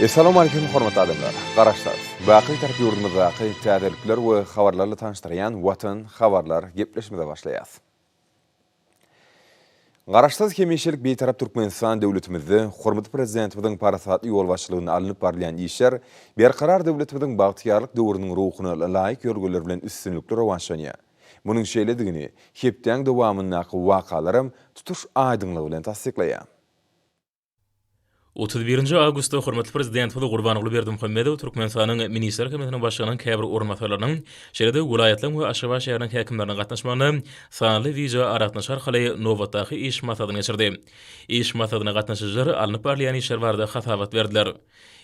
Essalawmaleýkim hormatly adamlar! Garaşsyz, baky Bitarap ýurdumyzdaky täzelikler we habarlarla tanyşdyrýan Watan habarlar gepleşimize başlaýas. Garaşsyz hemişelik Bitarap Türkmenistan döwletimizde hormatly Prezidentimiziň parasatly ýolbaşçylygynda alnyp barylýan işler Berkarar döwletimiziň bagtyýarlyk döwrüniň ruhuna laýyk ýörelgeler bilen üstünlikli rowaçlanýar. Munuň şeýledigini hepdäň dowamyndaky wakalaram tutuş aýdyňlygy bilen tassyklaýar. 31 awgustda hormatly Prezidentimiz Gurbanguly Berdimuhamedow Türkmenistanyň Ministrler Kabinetiniň Başlygynyň käbir orunbasarlarynyň, şeýle-de welaýatlaryň we Aşgabat şäheriniň häkimleriniň gatnaşmagynda sanly wideoaragatnaşyk arkaly nobatdaky iş maslahatyny geçirdi. Iş maslahatyna gatnaşyjylar alnyp barylýan işler barada hasabat berdiler.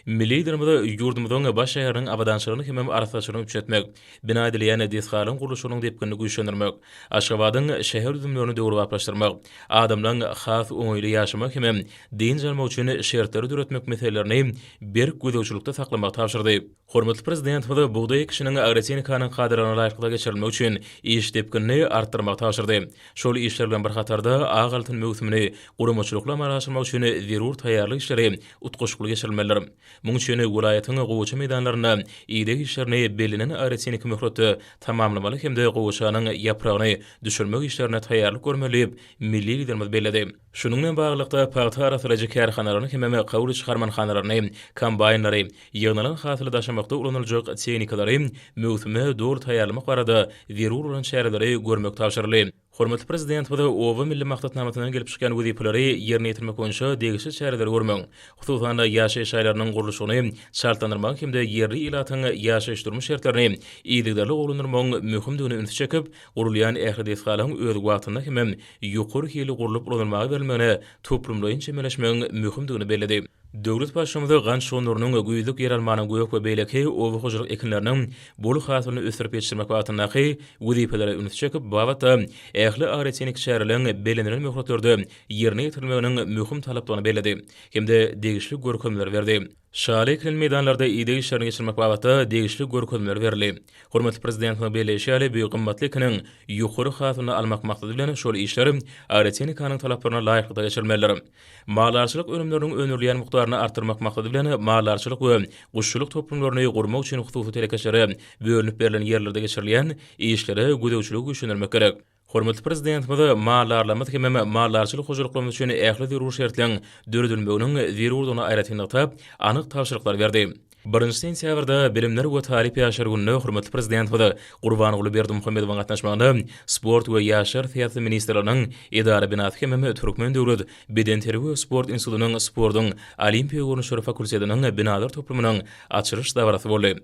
Milli Liderimiz ýurdumyzyň baş şäheriniň abadançylygyny hemem arassaçylygyny üpjün etmek, bina edilýän desgalaryň gurluşygynyň depginini güýçlendirmek, Aşgabadyň şäher düzümlerini döwrebaplaşdyrmak, adamlaryň has oňaýly ýaşamagy hemem dynç almagy üçin şertleri döretmek meselelerini berk gözegçilikde saklamagy tabşyrdy. Hormatly Prezidentimiz bugdaý ekişiniň agrotehnikanyň kadalaryna laýyklykda geçirilmegi üçin iş depginini artdyrmagy tabşyrdy. Şol işler bilen bir hatarda, ak altyn möwsümini guramaçylykly amala aşyrmak üçin zerur taýýarlyk işleri utgaşykly geçirilmelidir. Munuň üçin welaýatyň gowaça meýdanlarynda ideg işlerini bellenen agrotehniki möhletde tamamlamaly hem-de gowaçanyň ýapragyny düşürmek işlerine taýýarlyk görmeli diýip, milli Liderimiz belledi. Şunuň bilen baglylykda, pagta arassalaýjy kärhanalaryny hemem kabul ediş harmanhanalaryny, kombaýnlary, ýygnalan hasyly daşamakda ulanyljak tehnikalary möwsüme doly taýýarlamak barada zerur bolan çäreleri görmek tabşyryldy. Hormatly Prezidentimiz Oba milli maksatnamasyndan gelip çykýan wezipeleri ýerine ýetirmek boýunça degişli çäreleri görmegiň, hususan-da, ýaşaýyş jaýlarynyň gurluşygyny çaltlandyrmagyň hem-de ýerli ilatyň ýaşaýyş-durmuş şertlerini yzygiderli gowulandyrmagyň möhümdigine ünsi çekip, gurulýan ähli desgalaryň öz wagtynda hemem ýokary hilli gurlup ulanylmaga berilmegine toplumlaýyn çemeleşmegiň möhümdigini belledi. Döwlet Baştutanymy gant şugundyrynyň, güýzlük ýeralmanyň, gök we beýleki oba hojalyk ekinleriniň bol hasylyny ösdürip ýetişdirmek babatyndaky wezipelere ünsi çekip, bu babatda ähli agrotehniki çäreleriň bellenilen möhletlerde ýerine ýetirilmeginiň möhüm talapdygyny belledi hem-de degişli görkezmeleri berdi. Şaly ekilen meýdanlarda ideg işlerini geçirmek babatda degişli görkezmeler berildi. Hormatly Prezidentimiziň belleýşi ýaly, bu gymmatly ekiniň ýokary hasylyny almak maksady bilen şol işler agrotehnikanyň talaplaryna laýyklykda geçirilmelidir. Maldarçylyk önümleriniň öndürilýän mukdaryny artdyrmak maksady bilen, maldarçylyk we guşçulyk toplumlaryny gurmak üçin hususy telekeçilere bölünip berlen ýerlerde geçirilýän işlere gözegçiligi güýçlendirmek gerek. Hormatly Prezidentimiz maldarlarymyz hemem maldarçylyk hojalyklarymyz üçin ähli zerur şertleriň döredilmeginiň zerurdygyny aýratyn nygtap, anyk tabşyryklary berdi. Birinji sentýabrda Bilimler we talyp ýaşlar gününde hormatly Prezidentimiz Gurbanguly Berdimuhamedowyň gatnaşmagynda Sport we ýaşlar syýasaty ministrliginiň edara binasy hemem Türkmen döwlet bedenterbiýe we sport institutynyň sportuň olimpiýa görnüşleri fakultetiniň binalar toplumynyň açylyş dabarasy boldy.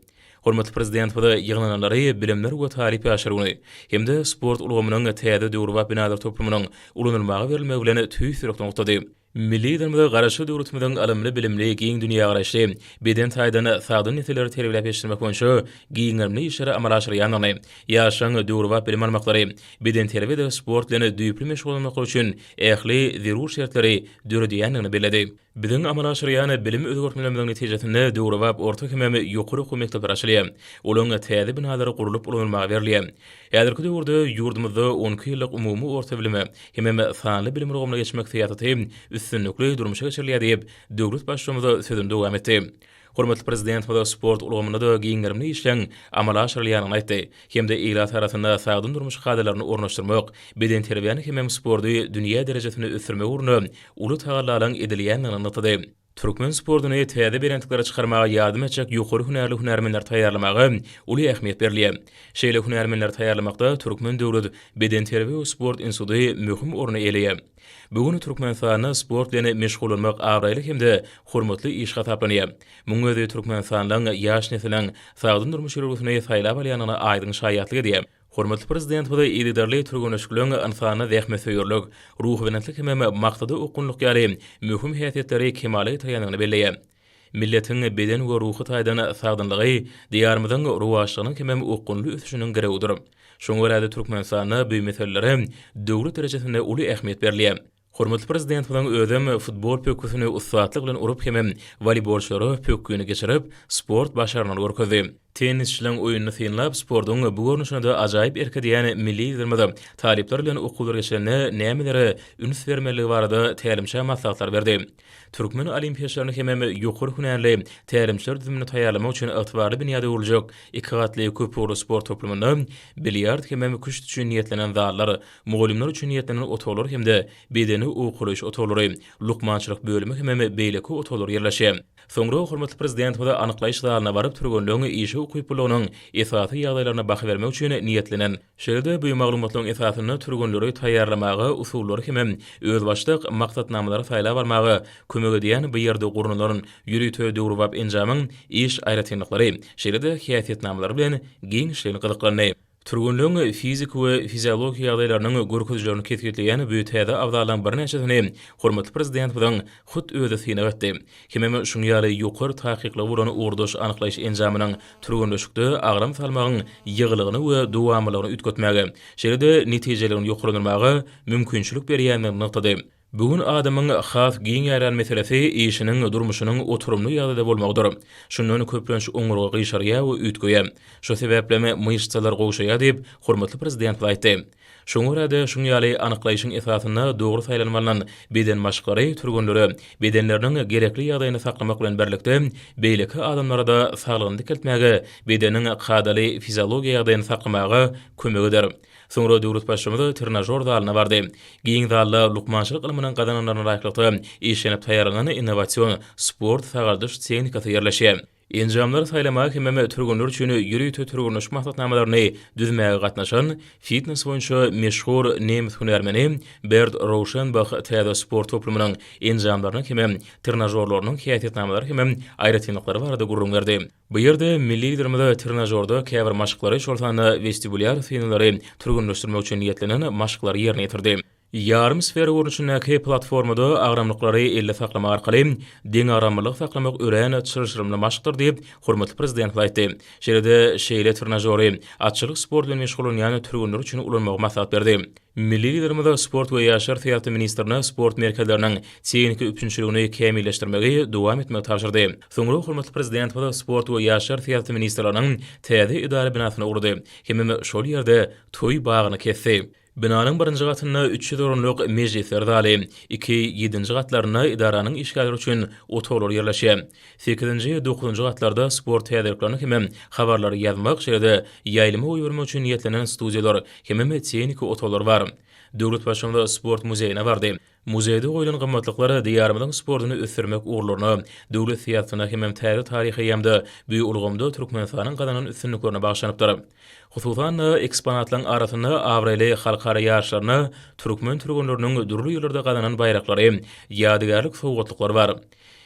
Hormatly Prezidentimiz ýygnananlary Bilimler we talyp ýaşlar güni hem-de sport ulgamynyň täze döwrebap binalar toplumynyň ulanylmaga berilmegi bilen tüýs ýürekden gutlady. Milli Liderimiz Garaşsyz döwletimiziň ylymly-bilimli, giň dünýägaraýyşly, beden taýdan sagdyn nesilleri terbiýeläp ýetişdirmek boýunça giň gerimli işleri amala aşyrýandygyny, ýaşlaryň döwrebap bilim almaklary, bedenterbiýedir sport bilen düýpli meşgullanmaklary üçin ähli zerur şertleri döredýändigini belledi. Biziň amala aşyrýan bilim özgertmelerimiziň netijesinde döwrebap orta hemem ýokary okuw mekdepleri açylýar. Olaryň täze binalary gurlup ulanylmaga berilýär. Häzirki döwürde ýurdumyzda on iki ýyllyk umumy orta bilime hemem sanly bilim ulgamyna geçmek syýasaty üstünlikli durmuşa geçirilýär diýip, döwlet Baştutanymyz sözüni dowam etdi. Hormatly Prezidentimiz sport ulgamynda-da giň gerimli işleň amala aşyrylýandygyny aýtdy hem-de ilat arasynda sagdyn durmuş kadalaryny ornaşdyrmak, bedenterbiýäni hemem sporty dünýä derejesinde ösdürmek ugrunda uly tagallalaryň edilýändigini nygtady. Türkmen sportuny täze belentliklere çykarmaga ýardam etjek ýokary hünärli hünärmenleri taýýarlamaga uly ähmiýet berilýär. Şeýle hünärmenleri taýýarlamakda Türkmen döwlet bedenterbiýe we sport instituty möhüm orny eýeleýär. Bu gün Türkmenistanda sport bilen meşgullanmak abraýly hem-de hormatly iş hasaplanýar. Munuň özi türkmenistanlylaryň ýaş nesliň sagdyn durmuş ýörelgesini saýlap alýandygyna aýdyň şaýatlyk edýär. Hormatly Prezidentimiz yzygiderli türgenleşikligiň ynsanda zähmetsöýerlik, ruhubelentlik hemem maksada okgunlyk ýaly möhüm häsiýetleri kemala getirýändigini belleýär. Milletiň beden we ruhy taýdan sagdynlygy Diýarymyzyň rowaçlygynyň hemem okgunly ösüşiniň girewidir. Şoňa görä-de Türkmenistanda bu meselelere döwlet derejesinde uly ähmiýet berilýär. Hormatly Prezidentimiziň özem futbol pökgüsini ussatlyk bilen urup hemem woleýbolçylara pökgini geçirip, sport başarnygyny görkezdi. Tennisçileriň oýnuny synlap, sportuň bu görnüşine-de ajaýyp erk edýän milli Liderimiz talyplar bilen okuwlar geçirende nämelere üns bermelidigi barada tälimçä maslahatlar berdi. Türkmen olimpiýaçylaryny hemem ýokary hünärli tälimçiler düzümini taýýarlamak üçin ygtybarly binýada öwrüljek iki gatly köpugurly sport toplumynda bilýard hemem küşt üçin niýetlenen zallar, mugallymlar üçin niýetlenen otaglar hem-de bedeni owkalaýyş otaglary, lukmançylyk bölümi hemem beýleki otaglar ýerleşýär. Soňra hormatly Prezidentimiz anyklaýyş zalyna baryp, türgenleň işe ukyplylygynyň esasy ýagdaýlaryna baha bermek üçin niýetlenen, şeýle-de bu maglumatlaryň esasynda türgenleri taýýarlamaga, usullary hemem özbaşdak maksatnamalary saýlap almaga kömek edýän bu ýerde gurnalan ýörite döwrebap enjamyň iş aýratynlyklary, şeýle-de häsiýetnamalary bilen giňişleýin gyzyklandy. Türgenleň fiziki we fiziologiki ýagdaýlarynyň görkezijilerini kesgitleýän bu täze abzallaryň birnäçesini hormatly Prezidentimiziň hut özi synag etdi. Hemem şuň ýaly ýokary takyklygy bolan ugurdaş anyklaýyş enjamynyň türgenleşikde agram salmagyň ýygylygyny we dowamlylygyny üýtgetmäge, şeýle-de netijeligini ýokarlandyrmaga mümkinçilik berýändigini nygtady. Bu gün adamyň has giň ýaýran meselesi işiniň, durmuşynyň oturymly ýagdaýda bolmagydyr. Şundan köplenç oňurga gyşarýar we üýtgeýär. Şo sebäplem myşsalar gowşaýar diýip, hormatly Prezidentimiz aýtdy. Şoňa görä-de, şuň ýaly anyklaýşyň esasynda dogry saýlanyp alnan beden maşklary türgenlere bedenleriniň gerekli ýagdaýyny saklamak bilen birlikde, beýleki adamlara-da saglygyny dikeltmäge, bedeniň kadaly fiziologiýa ýagdaýyny saklamaga kömek eder. Soňra döwlet Baştutanyz trenažor zalyna bardy. Giň zalda lukmançylyk ylmynyň gazananlaryna laýyklykda işlenip taýýarlanan innowasion sport-sagaldyş tehnikasy ýerleşýär. Enjamlary saýlamaga hemem türgenler üçin ýörite türgenleşik maksatnamalaryny düzmäge gatnaşan fitnes boýunça meşhur nemes hünärmeni Bert Rouşenbah täze sport toplumynyň enjamlarynyň hemem trenažorlarynyň häsiýetnamalary hemem aýratynlyklary barada gürrüň berdi. Bu ýerde milli Liderimiz trenažorda käbir maşklary, şol sanda westibulýar synalary türgenleşdirmek üçin niýetlenen maşklary ýerine ýetirdi. Ýarym sfera görnüşindäki platformada agramlyklary elde saklamak arkaly deňagramlylygy saklamak örän çylşyrymly maşkdyr diýip, hormatly Prezidentimiz aýtdy. Şeýle-de şeýle trenažory atçylyk sporty bilen meşgullanýan türgenler üçin ulanmagy maslahat berdi. Milli Liderimiz sport we ýaşlar syýasaty ministrine sport merkezleriniň tehniki üpjünçiligini kämilleşdirmegi dowam etmegi tabşyrdy. Soňra hormatly Prezidentimiz Sport we ýaşlar syýasaty ministrliginiň täze edara binasyna ugrady hemem şol ýerde toý bagyny kesdi. Binanyň birinji gatynda 300 orunlyk mejlisler zaly, iki, ýedinji gatlarynda edaranyň işgärleri üçin otaglar ýerleşýär. Sekizinji, dokuzynjy gatlarda sport täzeliklerini hemem habarlary ýazmak, şeýle-de ýaýlyma goýbermek üçin niýetlenen studiýalar hemem tehniki otaglar bar. Döwlet Baştutanyz sport muzeýine bardy. Muzeýde goýlan gymmatlyklar Diýarymyzyň sportuny ösdürmek ugurlaryna, döwlet syýasatyna hemem täze taryhy eýýamda bu ulgamda Türkmenistanyň gazanan üstünliklerine bagyşlanypdyr. Hususan-da, eksponatlaryň arasynda abraýly halkara ýaryşlarynda türkmen türgenleriniň dürli ýyllarda gazanan baýraklary, ýadygärlik sowgatlyklary bar.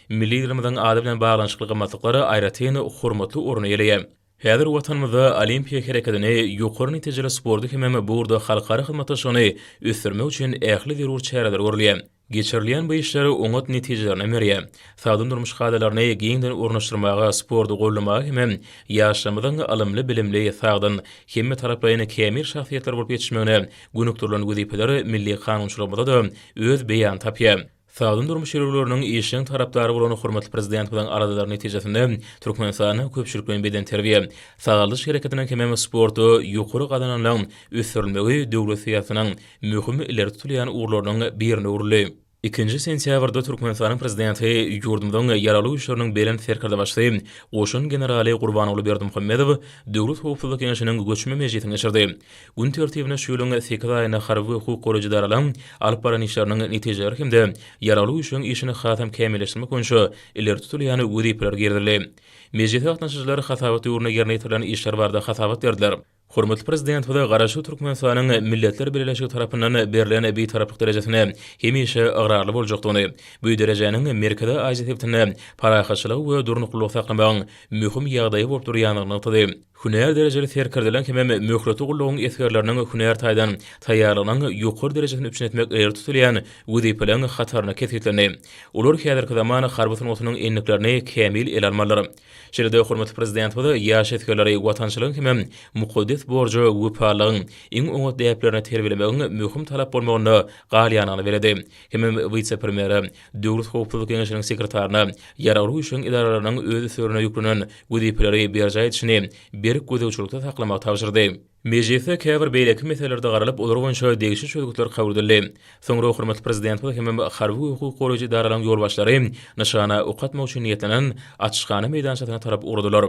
Milli Liderimiziň ady bilen baglanyşykly gymmatlyklar aýratyn hormatly orun eýeleýär. Häzir Watanymyzda olimpiýa herekedini, ýokary netijeli sporty hemem bu ugurda halkara hyzmatdaşlygyny ösdürmek üçin ähli zerur çäreler görülýär. Geçirilýän bu işler oňat netijelerini berýär. Sagdyn durmuş kadalaryny giňden ornaşdyrmaga, sporty goldamaga hemem ýaşlarymyzyň ylymly-bilimli, sagdyn, hemmetaraplaýyn kämil şahsyýetler bolup ýetişmegine gönükdirilen wezipeler milli kanunçylygymyzda-da öz beýanyny tapýar. Sagdyn durmuş ýörelgeleriniň işjeň tarapdary bolan hormatly Prezidentimiziň aladalary netijesinde Türkmenistanda köpçülikleýin bedenterbiýe, sagaldyş hereketiniň hemem sportda ýokary gazananlaryň ösdürilmegi döwlet syýasatynyň möhüm ileri tutulýan ugurlarynyň birine öwrüldi. Ikinji sentýabrda Türkmenistanyň Prezidenti, ýurdumyzyň Ýaragly Güýçleriniň Belent Serkerdebaşysy, goşun generaly Gurbanguly Berdimuhamedow Döwlet howpsuzlyk geňeşiniň göçme mejlisini geçirdi. Gün tertibine şu ýylyň sekiz aýynda harby we hukuk goraýjy edaralaryň alyp baran işleriniň netijeleri hem-de Ýaragly Güýçleriň işini hasam kämilleşdirmek boýunça ileri tutulýan wezipeler girizildi. Mejlise gatnaşyjylar hasabat döwründe ýerine ýetirilen işler barada hasabat berdiler. Hormatly Prezidentimiz Garaşsyz Türkmenistanyň Milletler Bileleşigi tarapyndan berlen Bitaraplyk derejesine hemişe ygrarly boljakdygyny, bu derejäniň Merkezi Aziýa sebitinde parahatçylygy we durnuklylygy saklamagyň möhüm ýagdaýy bolup durýandygyny nygtady. Hünär derejeli serkerdeleriň hemem möhletli gullugyň esgerleriniň hünär taýdan taýýarlygynyň ýokary derejesini üpjün etmek ileri tutulýan wezipeleriň hatarynda kesgitlendi. Olar häzirki zaman harby sungatynyň endiklerini kämil ele almalydyr. Şeýle-de hormatly Prezidentimiz ýaş esgerleri watançylygyň hemem mukaddes borja wepalylygyň iň oňat däplerine terbiýelemegiň möhüm talap bolmagynda galýandygyny belledi hemem wise-premýere, Döwlet howpsuzlyk geňeşiniň sekretaryna Ýaragly Güýçleriň edaralarynyň öz üstlerine ýüklenen wezipeleri berjaý edişini berk gözegçilikde saklamagy tabşyrdy. Mejlisde käbir beýleki meselelerde garalyp, olar boýunça degişli çözgütler kabul edildi. Soňra hormatly Prezidentimiz hemem harby we hukuk goraýjy edaralaryň ýolbaşçylary nyşana ok atmak üçin niýetlenen atyşhana meýdançasyna tarap ugradylar.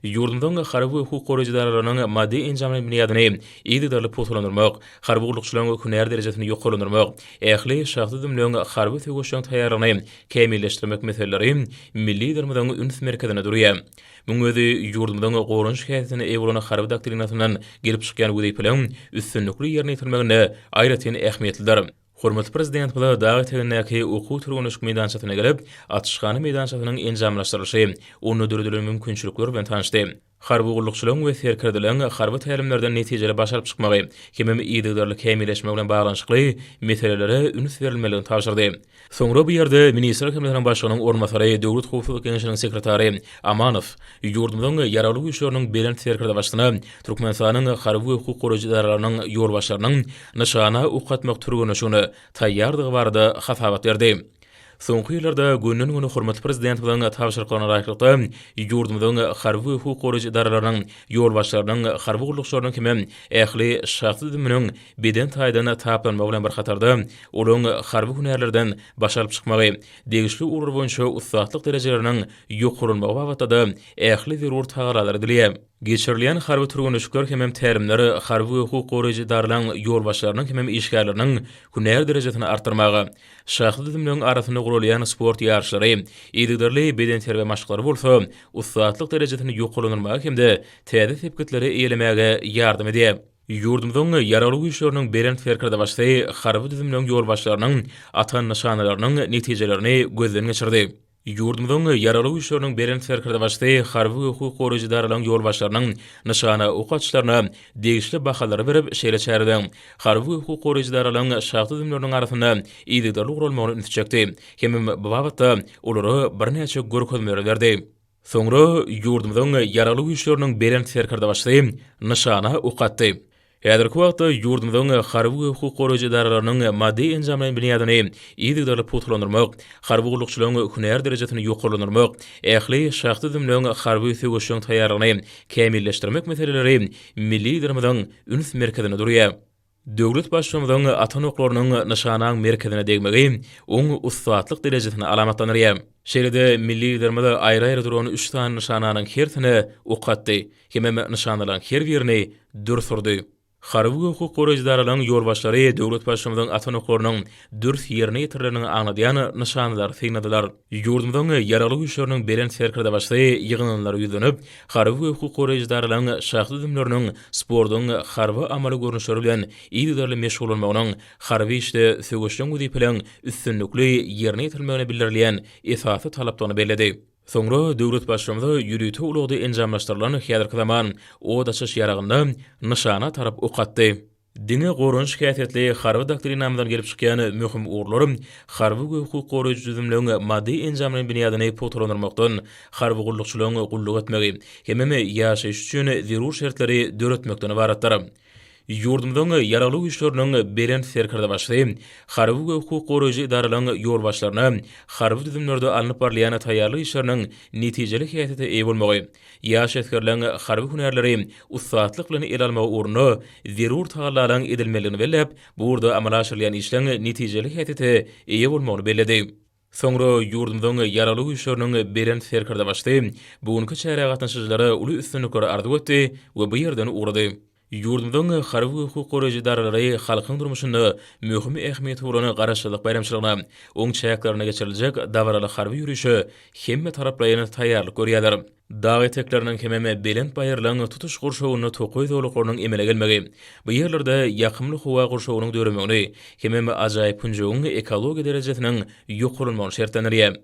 Ýurdumyzyň harby we hukuk goraýjy edaralarynyň maddy-enjamlaýyn binýadyny yzygiderli pugtalandyrmak, harby gullukçylaryň hünär derejesini ýokarlandyrmak, ähli şahsy düzümleriň harby söweşjeň taýýarlygyny kämilleşdirmek meseleleri milli Liderimiziň üns merkezinde durýar. Munuň özi ýurdumyzyň goranyş häsiýetine eýe bolan Harby doktrinasyndan gelip çykýan wezipeleriň üstünlikli ýerine ýetirilmeginde aýratyn ähmiýetlidir. Hormatly Prezidentimiz dag etegindäki okuw-türgenleşik meýdançasyna gelip, atyşhana meýdançasynyň enjamlaşdyrylyşy, onda döredilen mümkinçilikler bilen tanyşdy. Harby gullukçylaryň we serkerdeleriň harby tälimlerden netijeli baş alyp çykmagy hemem yzygiderli kämilleşmegi bilen baglanyşykly meselelere üns berilmelidigini tabşyrdy. Soňra bu ýerde Ministrler Kabinetiniň Başlygynyň orunbasary, Döwlet howpsuzlyk geňeşiniň sekretary Amanow ýurdumyzyň Ýaragly Güýçleriniň Belent Serkerdebaşysyna Türkmenistanyň harby we hukuk goraýjy edaralarynyň ýolbaşçylarynyň nyşana ok atmak türgenleşigine taýýardygy barada hasabat berdi. Soňky ýyllarda günden-güne hormatly Prezidentimiziň tabşyryklaryna laýyklykda, ýurdumyzyň harby we hukuk goraýjy edaralarynyň ýolbaşçylarynyň, harby gullukçylarynyň hemem ähli şahsy düzüminiň beden taýdan taplanmagy bilen bir hatarda, olaryň harby hünärlerden baş alyp çykmagy, degişli ugurlar boýunça ussatlyk derejeleriniň ýokarlanmagy babatda-da ähli zerur tagallalar edilýär. Geçirilýän harby türgenleşikler hemem tälimler harby we hukuk goraýjy edaralaryň ýolbaşçylarynyň hemem işgärleriniň hünär derejesini artdyrmaga, şahsy düzümleriň arasynda guralýan sport ýaryşlary, yzygiderli bedenterbiýe maşklary bolsa ussatlyk derejesini ýokarlandyrmaga hem-de täze sepgitleri eýelemäge ýardam edýär. Ýurdumyzyň Ýaragly Güýçleriniň Belent Serkerdebaşysy harby düzümleriň ýolbaşçylarynyň atan nyşanalarynyň netijelerini gözden geçirdi. Ýurdumyzyň Ýaragly Güýçleriniň Belent Serkerdebaşysy harby we hukuk goraýjy edaralaryň ýolbaşçylarynyň nyşana ok atyşlaryna degişli bahalary berip, şeýle çäreleriň harby we hukuk goraýjy edaralaryň şahsy düzümleriniň arasynda yzygiderli guralmagyna ünsi çekdi hemem bu babatda olara birnäçe görkezmeleri berdi. Soňra ýurdumyzyň Ýaragly Güýçleriniň Belent Serkerdebaşysy nyşana ok atdy. Häzirki wagtda ýurdumyzyň harby we hukuk goraýjy edaralarynyň maddy-enjamlaýyn binýadyny yzygiderli pugtalandyrmak, harby gullukçylaryň hünär derejesini ýokarlandyrmak, ähli şahsy düzümleriň harby söweşjeň taýýarlygyny kämilleşdirmek meseleleri milli Liderimiziň üns merkezinde durýar. Döwlet Baştutanymyzyň atan oklarynyň nyşanaň merkezine degmegi oň ussatlyk derejesini alamatlandyrýar. Şeýle-de milli Liderimiz aýry-aýry duran üç sany nyşananyň hersine ok atdy hemem nyşanalaryň her birini dürs urdy. Harby we hukuk goraýjy edaralaryň ýolbaşçylary döwlet Baştutanymyzyň atan oklarynyň dürs ýerine ýetirilendigini aňladýan nyşanalary synladylar. Ýurdumyzyň Ýaragly Güýçleriniň Belent Serkerdebaşysy ýygnananlara ýüzlenip, harby we hukuk goraýjy edaralaryň şahsy düzümleriniň sportuň harby-amaly görnüşleri bilen yzygiderli meşgullanmagynyň harby işde söweşjeň wezipeleriň üstünlikli ýerine ýetirilmegine bildirilýän esasy talapdygyny belledi. Soňra döwlet Baştutanymyz ýörite ulagda enjamlaşdyrylan häzirki zaman ot açyş ýaragynda nyşana tarap ok atdy. Diňe goranyş häsiýetli harby doktrinamyzdan gelip çykýan möhüm ugurlar harby we hukuk goraýjy düzümleriň maddy-enjamlaýyn binýadyny pugtalandyrmakdan, harby gullukçylaryň gulluk etmegi hemem ýaşaýyş üçin zerur şertleri döretmekden ybaratdyr. Ýurdumyzyň Ýaragly Güýçleriniň Belent Serkerdebaşysy harby we hukuk goraýjy edaralaryň ýolbaşçylaryna harby düzümlerde alnyp barylýan taýýarlyk işleriniň netijeli häsiýete eýe bolmagy, ýaş esgerleň harby hünärleri ussatlyk bilen ele almagy ugrunda zerur tagallalaryň edilmelidigini belläp, bu ugurda amala aşyrylýan işleň netijeli häsiýete eýe bolmagyny belledi. Soňra ýurdumyzyň Ýaragly Güýçleriniň Belent Serkerdebaşysy bu günki çärä gatnaşyjylara uly üstünlikleri arzuw etdi we bu ýerden ugrady. Ýurdumyzyň harby we hukuk goraýjy edaralary halkyň durmuşynda möhüm ähmiýeti bolan Garaşsyzlyk baýramçylygyna, oň çäklerinde geçiriljek dabaraly harby ýörişe hemmetaraplaýyn taýýarlyk görýärler. Dag etekleriniň hemem belent baýyrlaryň tutuş gurşawynda tokaý zolaklarynyň emele gelmegi, bu ýerlerde ýakymly howa gurşawynyň döremegini hemem ajaýyp künjegiň ekologiýa derejesiniň ýokarlanmagyny şertlendirýär.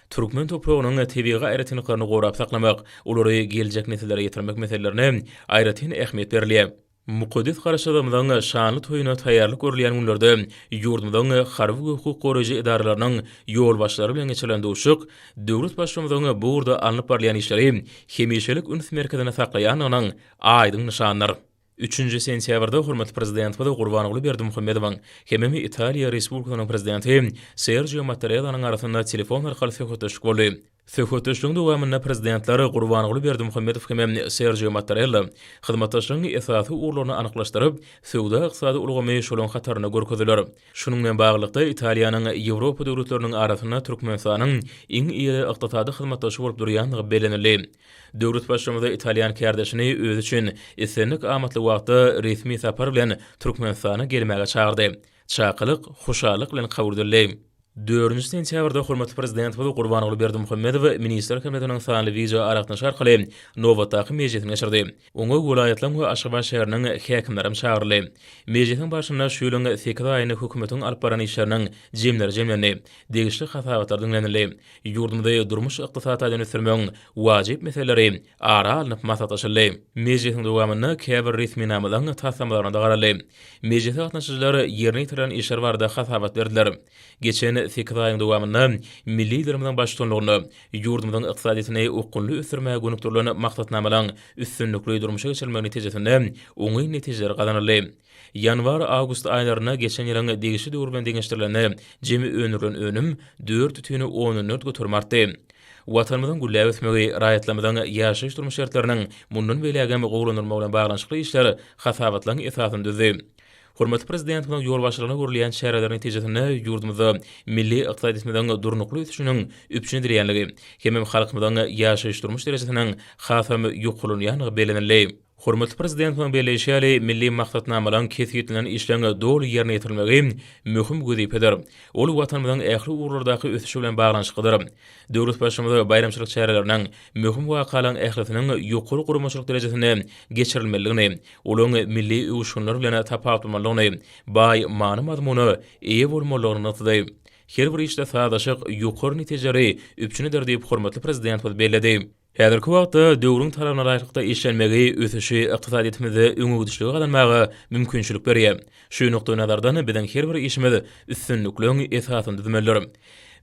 Türkmen topragynyň tebigy aýratynlyklaryny gorap saklamak, olary geljek nesillere ýetirmek meselelerine aýratyn ähmiýet berilýär. Mukaddes Garaşsyzlygymyzyň şanly toýuna taýýarlyk görülýän günlerde ýurdumyzyň harby we hukuk goraýjy edaralarynyň ýolbaşçylary bilen geçirilen duşuşyk döwlet Baştutanymyzyň bu ugurda alnyp barylýan işleri hemişelik üns merkezinde saklaýandygynyň aýdyň nyşanydyr. Üçünji sentýabrda hormatly Prezidentimiz Gurbanguly Berdimuhamedowyň hemem Italiýa Respublikasynyň Prezidenti Serjio Mattarellanyň arasynda telefon arkaly söhbetdeşlik boldy. Söhbetdeşligiň dowamynda Prezidentler Gurbanguly Berdimuhamedow hemem Serjio Mattarella hyzmatdaşlygyň esasy ugurlaryny anyklaşdyryp, söwda-ykdysady ulgamy şolaryň hatarynda görkezdiler. Şunuň bilen baglylykda, Italiýanyň Ýewropa döwletleriniň arasynda Türkmenistanyň iň iri ykdysady hyzmatdaşy bolup durýandygy bellenildi. Döwlet Baştutanymyz italýan kärdeşini özi üçin islendik amatly wagtda resmi sapar bilen Türkmenistana gelmäge çagyrdy. Çakylyk hoşallyk bilen kabul edildi. Dördünji sentýabrda hormatly Prezidentimiz Gurbanguly Berdimuhamedow Ministrler Kabinetiniň sanly wideoaragatnaşyk arkaly nobatdaky mejlisini geçirdi. Oňa welaýatlaryň we Aşgabat şäheriniň häkimlerem çagyryldy. Mejlisiň barşynda şu ýylyň sekiz aýynda hökümetiň alyp baran işleriniň jemleri jemlendi, degişli hasabatlar diňlenildi. Ýurdumyzy durmuş-ykdysady taýdan ösdürmegiň wajyp meseleleri ara alnyp maslahatlaşyldy. Mejlisiň dowamynda käbir resminamalaryň taslamalaryna-da garaldy. Mejlise gatnaşyjylar ýerine ýetirilen işler barada hasabat berdiler. Geçen sekiz aýyň dowamynda milli Liderimiziň baştutanlygynda ýurdumyzyň ykdysadyýetini okgunly ösdürmäge gönükdirilen maksatnamalaryň üstünlikli durmuşa geçirilmegi netijesinde oňyn netijeler gazanyldy. Ýanwar-awgust aýlarynda geçen ýylyň degişli döwri bilen deňeşdirilende jemi öndürilen önüm 4,4 göterim artdy. Watanymyzyň gülläp ösmegi, raýatlarymyzyň ýaşaýyş-durmuş şertleriniň mundan beýlägem gowulandyrylmagy bilen baglanyşykly işler hasabatlaryň esasyny düzdi. Hormatly Prezidentimiziň ýolbaşçylygynda görülýän çäreler netijesinde ýurdumyzda milli ykdysadyýetimiziň durnukly ösüşiniň üpjün edilýänligi hemem halkymyzyň ýaşaýyş-durmuş derejesiniň hasam ýokarlanýandygy bellenildi. Hormatly Prezidentimiziň belleýşi ýaly, milli maksatnamalaryň kesgitlenen işleň doly ýerine ýetirilmegi möhüm wezipedir. Ol Watanymyzyň ähli ugurlardaky ösüşi bilen baglanyşyklydyr. Döwlet Baştutanymy baýramçylyk çäreleriniň, möhüm wakalaryň ählisiniň ýokary guramaçylyk derejesinde geçirilmelidigini, olaryň milli öwüşginler bilen tapawutlanmalydygyny, baý many-mazmuna eýe bolmalydygyny nygtady. Her bir işde sazlaşyk ýokary netijeleri üpjün eder diýip, hormatly Prezidentimiz belledi. Häzirki wagtda döwrüň talabyna laýyklykda işlenmegi ösüşi ykdysadyýetimizde öňegidişligi gazanmaga mümkinçilik berýär. Şu nukdaýnazardan biziň her bir işimiz üstünlikligiň esasyny düzmelidir.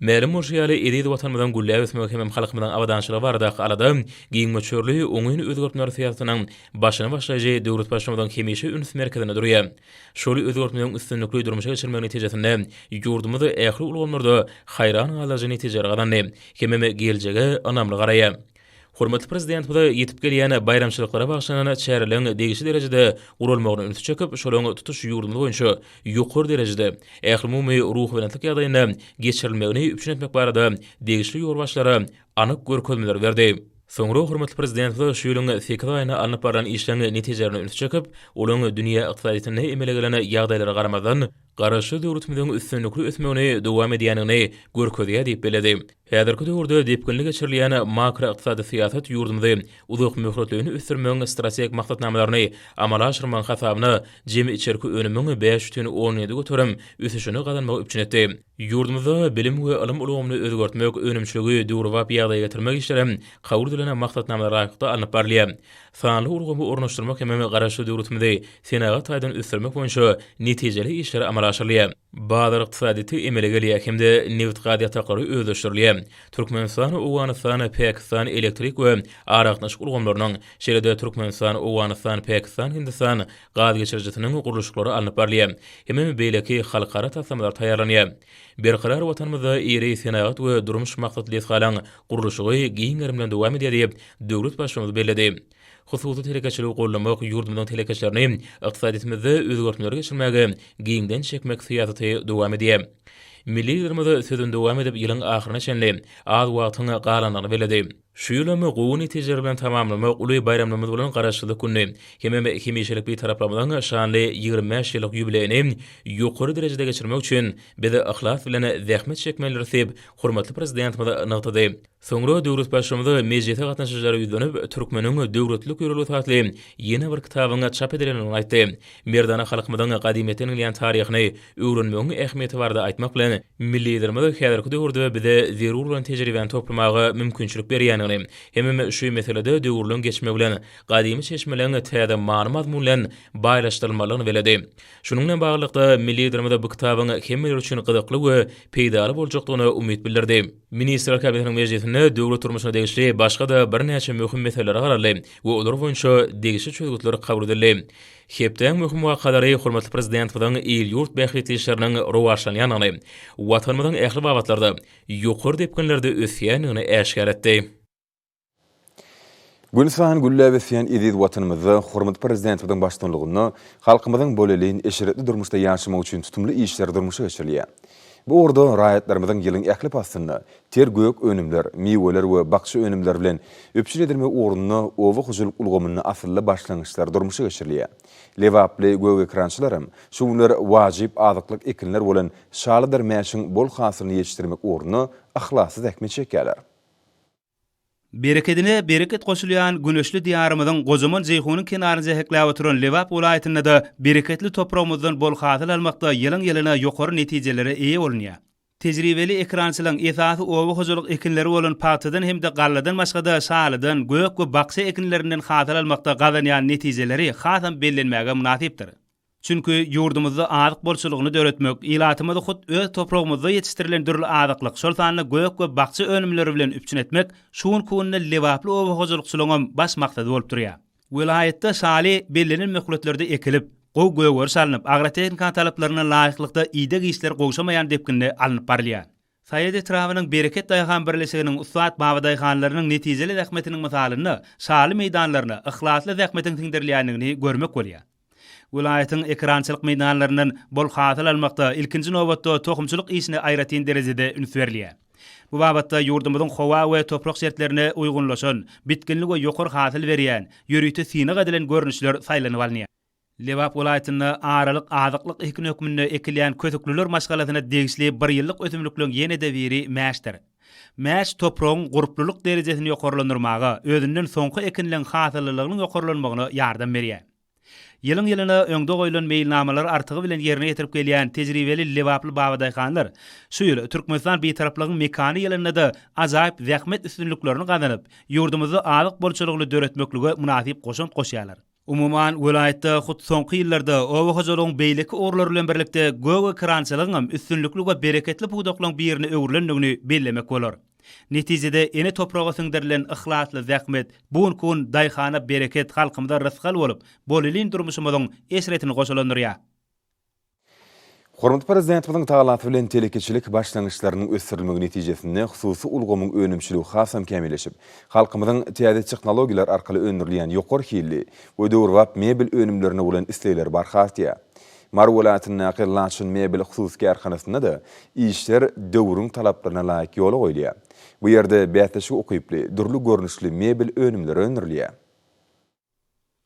Mälim bolşy ýaly, eziz Watanymyzyň gülläp ösmegi hemem halkymyzyň abadançylygy baradaky alada giň möçberli oňyn özgertmeler syýasatynyň başyny başlaýjy döwlet Baştutanymyzyň hemişe üns merkezinde durýar. Şol özgertmeleriň üstünlikli durmuşa geçirilmegi netijesinde ýurdumyz ähli ulgamlarda haýran galdyryjy netijeleri gazandy hemem geljege ynamly garaýar. Hormatly Prezidentimize ýetip gelýän baýramçylyklara bagyşlanan çäreleriň degişli derejede guralmagyna ünsi çekip, şolaryň tutuş ýurdumyz boýunça ýokary derejede, ählumumy ruhubelentlik ýagdaýynda geçirilmegini üpjün etmek barada degişli ýolbaşçylara anyk görkezmeleri berdi. Soňra hormatly Prezidentimiz şu ýylyň sekiz aýynda alnyp barlan işleriň netijelerine ünsi çekip, olaryň dünýä ykdysadyýetinde emele gelen ýagdaýlara garamazdan, Garaşsyz döwletimiziň üstünlikli ösmegini dowam edýändigini görkezýär diýip belledi. Häzirki döwürde depginli geçirilýän makroykdysady syýasat ýurdumyzy uzak möhletleýin ösdürmegiň strategik maksatnamalaryny amala aşyrmagyň hasabyna jemi içerki önümiň 5,7 göterim ösüşini gazanmagy üpjün etdi. Ýurdumyzda bilim we ylym ulgamyny özgertmek, önümçiligi döwrebap ýagdaýa getirmek işleri kabul edilen maksatnamalara laýyklykda alnyp barylýar. Sanly ulgamy ornaşdyrmak hemem Garaşsyz döwletimizi senagat taýdan ösdürmek boýunça netijeli işler amala aşyrylýar. Bazar ykdysadyýeti emele gelýär hem-de nebit-gaz ýataklary özleşdirilýär. Türkmenistan, Owganystan, Pakistan elektrik we aragatnaşyk ulgamlarynyň, şeýle-de Türkmenistan, Owganystan, Pakistan, Hindistan gaz geçirijisiniň gurluşyklary alnyp barylýar hemem beýleki halkara taslamalar taýýarlanýar. Berkarar Watanymyzda iri senagat we durmuş maksatly desgalaryň gurluşygy giň gerim bilen dowam edýär diýip, döwlet Baştutanymyz belledi. Hususy telekeçiligi goldamak, ýurdumyzyň telekeçilerini ykdysadyýetimizde özgertmeleri geçirmäge giňden çekmek syýasaty dowam edýär. Milli Liderimiz sözüni dowam edip, ýylyň ahyryna çenli az wagtyň galandygyny belledi. Şu ýylam gowy netijeler bilen tamamlamak uly baýramymyz bolan Garaşsyzlyk güni hemem hemişelik Bitaraplygymyzyň şanly 25 ýyllyk ýubileýini ýokary derejede geçirmek üçin biz yhlas bilen zähmet çekmelidiris diýip, hormatly Prezidentimiz nygtady. Soňra döwlet Baştutanymy mejlise gatnaşyjylara ýüzlenip, Türkmeniň döwletlilik ýörelgesi atly ýene bir kitabyň çap edilendigini aýtdy. Merdana halkymyzyň gadymyýetden gelýän taryhyny öwrenmegiň ähmiýeti barada aýtmak bilen, milli Liderimiz häzirki döwürde bize zerur bolan tejribäni toplamaga mümkinçilik berýändigini hemem şu meselede döwürleň geçmegi bilen gadymy çeşmeleň täze many-mazmun bilen baýlaşdyrylmalydygyny belledi. Şunuň bilen baglylykda, milli Liderimiz bu kitabyň hemmeler üçin gyzykly we peýdaly boljakdygyna umyt bildirdi. Ministrler Kabinetiniň mejlisinde döwlet durmuşyna degişli başga-da birnäçe möhüm meselelere garaldy we olar boýunça degişli çözgütler kabul edildi. Hepdäň möhüm wakalary hormatly Prezidentimiziň il-ýurt bähbitli işleriniň rowaçlanýandygyny, Watanymyzyň ähli babatlarda ýokary depginlerde ösýändigini äşgär etdi. Günsaýyn gülläp ösýän eziz Watanymyzda hormatly Prezidentimiziň baştutanlygynda halkymyzyň bolelin, eşretli durmuşda ýaşamagy üçin tutumly işler durmuşa geçirilýär. Bu ugurda raýatlarymyzyň ýylyň ähli paslynda ter gök önümler, miweler we bakja önümleri bilen üpjün edilmegi ugrunda oba hojalyk ulgamynda asylly başlangyçlar durmuşa geçirilýär. Lebaply gök ekrançylar hem şu günler wajyp azyklyk ekinler bolan şalydyr mäşiň bol hasylyny ýetişdirmek ugrunda yhlasly zähmet çekýärler. Berekedine bereket goşulýan güneşli Diýarymyzyň gojaman Jeýhunyň kenaryny jähekläp oturan Lebap welaýatynda-da bereketli topragymyzdan bol hasyl almakda ýylyň-ýylyna ýokary netijelere eýe bolunýar. Tejribeli ekerançylaryň esasy oba hojalyk ekinleri bolan pagtadan hem-de galladan başga-da şalydan, gök we bakja ekinlerinden hasyl almakda gazanýan netijeleri hasam bellenmäge mynasypdyr. Çünki ýurdumyzda azyk bolçulygyny döretmek, ilatymyzy hut öz topragymyzda ýetişdirilen dürli azyklyk, şol sanda gök we bakja önümleri bilen üpjün etmek şu günki günde lebaply oba hojalykçylygyňam baş maksady bolup durýar. Welaýatda şaly bellenen möhletlerde ekilip, gowy gögeriş alnyp, agrotehnika talaplaryna laýyklykda ideg işleri gowşamaýan depginde alnyp barylýar. Saýat etrabynyň Bereket daýhan birleşiginiň ussat babadaýhanlarynyň netijeli zähmetiniň mysalynda şaly meýdanlaryna yhlasly zähmetiň siňdirilýändigini görmek bolýar. Welaýatyň ekerançylyk meýdanlaryndan bol hasyl almakda ilkinji nobatda tohumçylyk işine aýratyn derejede üns berilýär. Bu babatda ýurdumyzyň howa we toprak şertlerine uýgunlaşan, bitginli we ýokary hasyl berýän, ýörite synag edilen görnüşler saýlanyp alynýar. Lebap welaýatynda aralyk azyklyk ekin hökmünde ekilýän kösükliler maşgalasyna degişli birýyllyk ösümlikleriň ýene-de biri mäşdir. Mäş topragyň gurplulyk derejesini ýokarlandyrmaga, özünden soňky ekinleň hasyllylygynyň ýokarlanmagyna ýardam berýär. Ýylyň-ýylyna öňde goýlan meýilnamalary artygy bilen ýerine ýetirip gelýän tejribeli lebaply babadaýhanlar şu ýyl Türkmenistan Bitaraplygyň mekany ýylynda-da ajaýyp zähmet üstünliklerini gazanyp, ýurdumyzda azyk bolçulygyny döretmeklige mynasyp goşant goşýarlar. Umuman, welaýatda hut soňky ýyllarda oba hojalygyň beýleki ugurlary bilen birlikde gök ekerançylygyňam üstünlikli we bereketli pudaklaryň birine öwrülendigini bellemek bolar. Netijede, ene topraga siňdirilen yhlasly zähmet bu günki gün daýhana bereket, halkymyza rysgal bolup, bolelin durmuşymyzyň eşretini goşalandyrýar. Hormatly Prezidentimiziň tagalasy bilen telekeçilik başlangyçlarynyň ösdürilmegi netijesinde hususy ulgamyň önümçiligi hasam kämilleşip, halkymyzyň täze tehnologiýalar arkaly öndürilýän ýokary hilli we döwrebap mebel önümlerine bolan islegleri barha artýar. Mary welaýatyndaky Laçyn mebel hususy kärhanasynda-da işler döwrüň talaplaryna laýyk ýola goýulýar. Bu ýerde bäsleşige ukyply, dürli görnüşli mebel önümleri öndürilýär.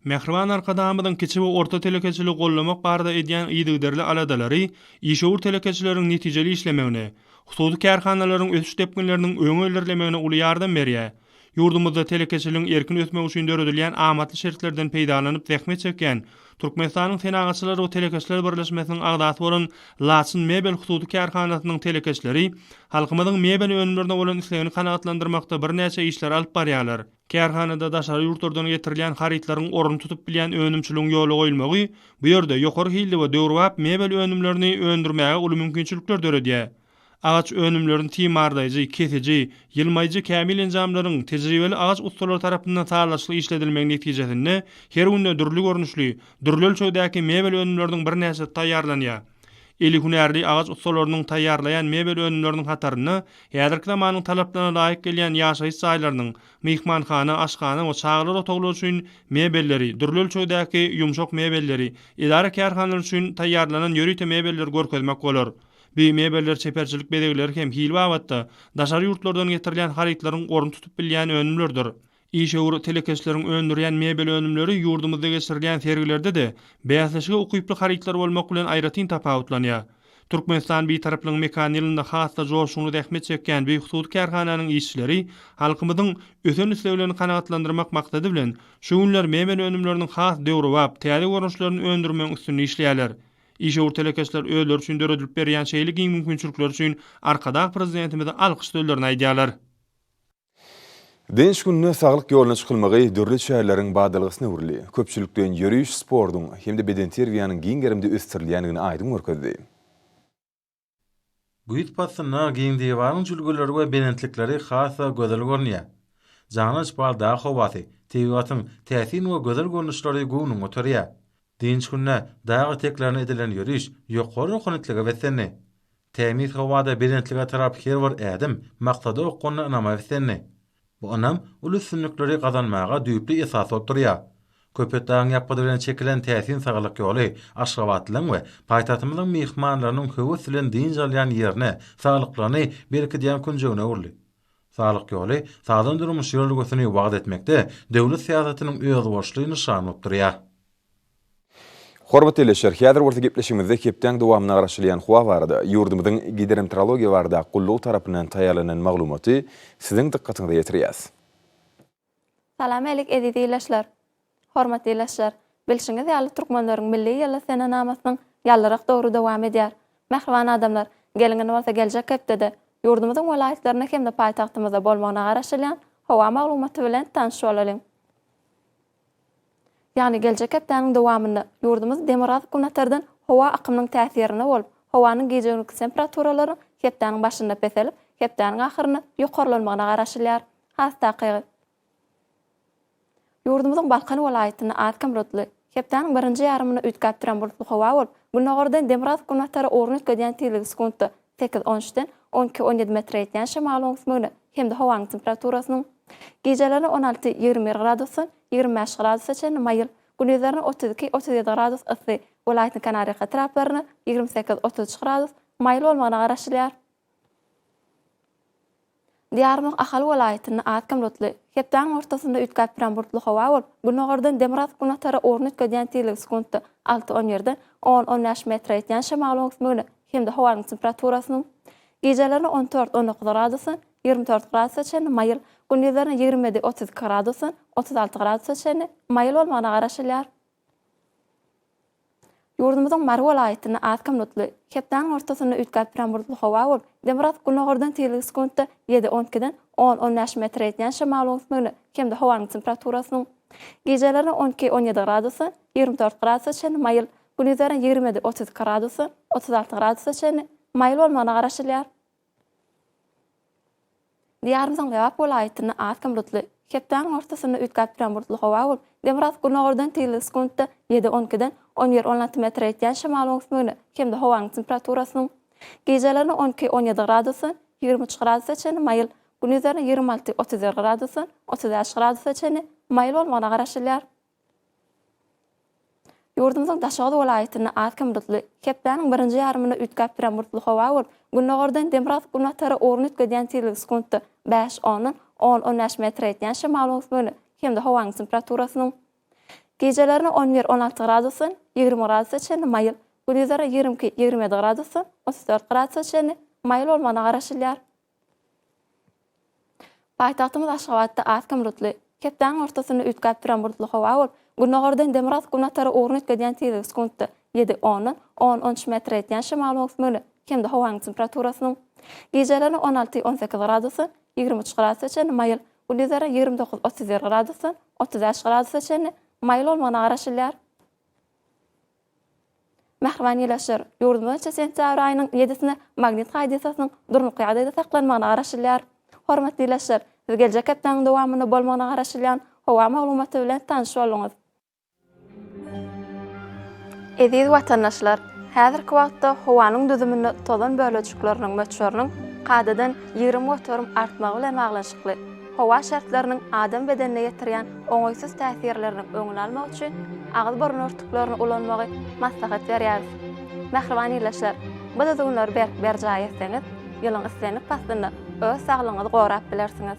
Mähriban Arkadagymyzyň kiçi we orta telekeçiligi goldamak barada edýän yzygiderli aladalary işewür telekeçileriň netijeli işlemegine, hususy kärhanalaryň ösüş depginleriniň öňe ilerlemegine uly ýardam berýär. Ýurdumyzda telekeçiligiň erkin ösmegi üçin döredilýän amatly şertlerden peýdalanyp zähmet çekýän Türkmenistanyň Senagatçylar we telekeçiler birleşmesiniň agzasy bolan Laçyn mebel hususy kärhanasynyň telekeçileri halkymyzyň mebel önümlerine bolan islegini kanagatlandyrmakda birnäçe işleri alyp barýarlar. Kärhanada daşary ýurtlardan getirilýän harytlaryň ornuny tutup bilýän önümçiligiň ýola goýulmagy bu ýerde ýokary hilli we döwrebap mebel önümlerini öndürmäge uly mümkinçilikler döredýär. Agaç önümlerini timarlaýjy, kesiji, ýylmaýjy kämil enjamlaryň tejribeli agaç ussalary tarapyndan sazlaşykly işledilmegi netijesinde her günde dürli görnüşli, dürli ölçegdäki mebel önümleriniň birnäçesi taýýarlanýar. Eli hünärli agaç ussalarynyň taýýarlaýan mebel önümleriniň hatarynda häzirki zamanyň talaplaryna laýyk gelýän ýaşaýyş jaýlarynyň, myhmanhana, aşhana we çagalar otaglary üçin mebelleri, dürli ölçegdäki ýumşak mebelleri, edara-kärhanalar üçin taýýarlanan ýörite mebelleri görkezmek bolar. Bu mebeller çeperçilik bezegleri hem hil babatda daşary ýurtlardan getirilýän harytlaryň ornuny tutup bilýän önümlerdir. Işewür telekeçileriň öndürýän mebel önümleri ýurdumyzda geçirilýän sergilerde-de bäsleşige ukyply harytlar bolmak bilen aýratyn tapawutlanýar. Türkmenistan Bitaraplygyň mekany ýylynda has-da joşgunly zähmet çekýän bu hususy kärhananyň işçileri halkymyzyň ösen isleglerini kanagatlandyrmak maksady bilen, şu günler mebel önümleriniň has döwrebap, täze görnüşlerini öndürmegiň üstünde işleýärler. Işewür telekeçiler özleri üçin döredilip berýän şeýle giň mümkinçilikler üçin Arkadag Prezidentimize alkyş sözlerini aýdýarlar. Dynç gününde saglyk ýoluna çykylmagy dürli çäreleriň badalgasyna öwrüldi. Köpçülikleýin ýöriş sportuň hem-de bedenterbiýäniň giň gerimde ösdürilýändigini aýdyň görkezdi. Güýz paslynda giň diwaryň jülgeleri we belentlikleri has-da gözel görünýär. Jana şypaly dag howasy, tebigatyň täsin we gözel görnüşleri göwnüňi göterýär. Dynç gününe dag eteklerine edilen ýöriş ýokary ruhanyýetlige beslendi. Tämiz howada belentlige tarap her bir ädim maksada okgunly ynama beslendi. Bu ynam uly üstünlikleri gazanmaga düýpli esas bolup durýar. Köpetdagyň ýapgydy bilen çekilen täsin saglyk ýoly aşgabatlylaryň we paýtagtymyzyň myhmanlarynyň höwes bilen dynç alýan ýerine, saglyklaryny berkidýän künjegine öwrüldi. Saglyk ýoly sagdyn durmuş ýörelgesini wagyz etmekde döwlet syýasatynyň özboluşly nyşany bolup durýar. Hormatly ildeşler, häzir bolsa gepleşigimizde hepdäň dowamynda garaşylýan howa barada ýurdumyzyň Gidrometeorologiýa baradaky gullugy tarapyndan taýýarlanan maglumaty siziň dykgatyňyza ýetirýäs. Salam älik eziz ildeşler! Hormatly ildeşler! Bilşiňiz ýaly türkmenleriň milli ýyly senenamasynyň ýalyrak döwri dowam edýär. Mähriban adamlar, geliň indi bolsa geljek hepdede ýurdumyzyň welaýatlarynda hem-de paýtagtymyzda bolmagyna garaşylýan howa maglumaty bilen tanyş bolalyň. Ýagny geljek hepdäniň dowamynda ýurdumyz demirgazyk-günatardan howa akymynyň täsirinde bolup, howanyň gije-gündizki temperaturalarynyň hepdäniň başynda peselip, hepdäniň ahyrynda ýokarlanmagyna garaşylýar. Has takygy, ýurdumyzyň Balkan welaýatynda az-kem bulutly, hepdäniň birinji ýarymynda üýtgäp duran bulutly howa bolup, gündogardan demirgazyk-günbatara ugruny üýtgedýän tizligi sekuntda sekiz-on üçden 12 17 metre ýetýän şemalyň öwüsmegine hem-de howanyň temperaturasynyň gijelerine 16 21 gradusdan 25 gradusa çenli maýyl, gündizlerine 32 37 gradus yssy, welaýatyň kenarýaka etraplarynda 28 33 gradus maýyl bolmagyna garaşylýar. Diýarymyzyň Ahal welaýatynda az-kem bulutly, hepdäniň ortasynda üýtgäp duran bulutly howa bolup, gündogardan demirgazyk-günbatara ugruny üýtgedýän tizligi sekuntda alty on birden on, on bäş metre ýetýän şemalyň öwüsmegine hem-de howanyň temperaturasynyň gijelerine 14, 19 gradusdan 24 gradusa çenli maýyl, gündizlerine 27, 32 gradusdan 36 gradusa çenli maýyl bolmagyna garaşylýar. Ýurdumyzyň Mary welaýatynda az-kem bulutly, hepdäniň ortasynda üýtgäp duran bulutly howa bolup, demirgazyk-gündogardan tizligi sekuntda ýedi, on ikiden on, on bäş metre ýetýän şemalyň öwüsmegine hem-de howanyň temperaturasynyň gijelerine 12, 17 gradusdan 24 gradusa çenli maýyl, gündizlerine 27, 32 gradusdan 36 gradusa çenli maýyl bolmagyna garaşylýar. Diýarymyzyň Lebap welaýatynda az-kem bulutly, hepdäniň ortasynda üýtgäp duran bulutly howa bolup, demirgazyk-gündogardan tizligi sekuntda ýedi, on ikiden 11, 16 metre ýetýän şemalyň öwüsmegine hem-de howanyň temperaturasynyň gijelerine 12, 17 gradusdan 23 gradusa çenli maýyl, gündizlerine 26, 31 gradusdan 35 gradusa çenli maýyl bolmagyna garaşylýar. Ýurdumyzyň Daşoguz welaýatynda az-kem bulutly, hepdäniň birinji ýarymynda üýtgäp duran bulutly howa bolup, gündogardan demirgazyk-günbatara ugruny üýtgedýän tizligi sekuntda bäş ondan on, on bäş metre ýetýän şemalyň öwüsmegine hem-de howanyň temperaturasynyň gijelerine 11, 16 gradusdan 20 gradusa çenli maýyl, gündizlere 22, 27 gradusdan 34 gradusa çenli maýyl bolmagyna garaşylýar. Paýtagtymyz Aşgabatda az-kem bulutly, hepdäniň ortasynda üýtgäp duran bulutly howa bolup, gündogardan demirgazyk-günbatara ugruny üýtgedýän tizligi sekuntda ýedi ondan on, on üç metre ýetýän şemalyň öwüsmegine hem-de howanyň temperaturasynyň gijelerine 16, 18 gradusdan 23 gradusa çenli maýyl, gündizlere 29, 31 gradusdan 35 gradusa çenli maýyl bolmagyna garaşylýar. Mähriban ildeşler, ýurdumyzda sentýabr aýynyň ýedisinde magnit hadysasynyň durnukly ýagdaýda saklanmagyna garaşylýar. Hormatly ildeşler, siz geljek hepdäniň dowamynda bolmagyna garaşylýan howa maglumaty bilen tanyş bolduňyz. Eziz watandaşlar, häzirki wagtda howanyň düzüminde tozan bölejikleriniň möçberiniň kadadan 20% artmagy bilen baglanyşykly howa şertleriniň adam bedenine ýetirýän oňaýsyz täsirleriniň öňüni almak üçin agyz-burun örtüklerini ulanmagy maslahat berýäris. Mähriban ildeşler, bu düzgünleri berk berjaý etseňiz, ýylyň islendik paslynda öz saglygyňyzy gorap bilersiňiz.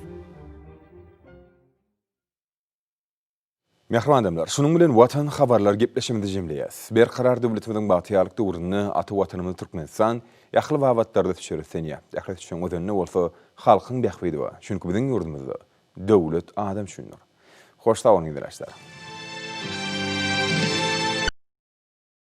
Mähriban adamlar, şunuň bilen Watan habarlar gepleşigimizi jemleýäs. Berkarar döwletimiziň bagtyýarlyk döwründe ata Watanymyz Türkmenistan ähli babatlarda ösüşe beslenýär. Ähli ösüşiň özeninde bolsa halkyň bähbidi bar. Çünki biziň ýurdumyzda Döwlet adam üçindir. Hoş sag boluň ildeşler.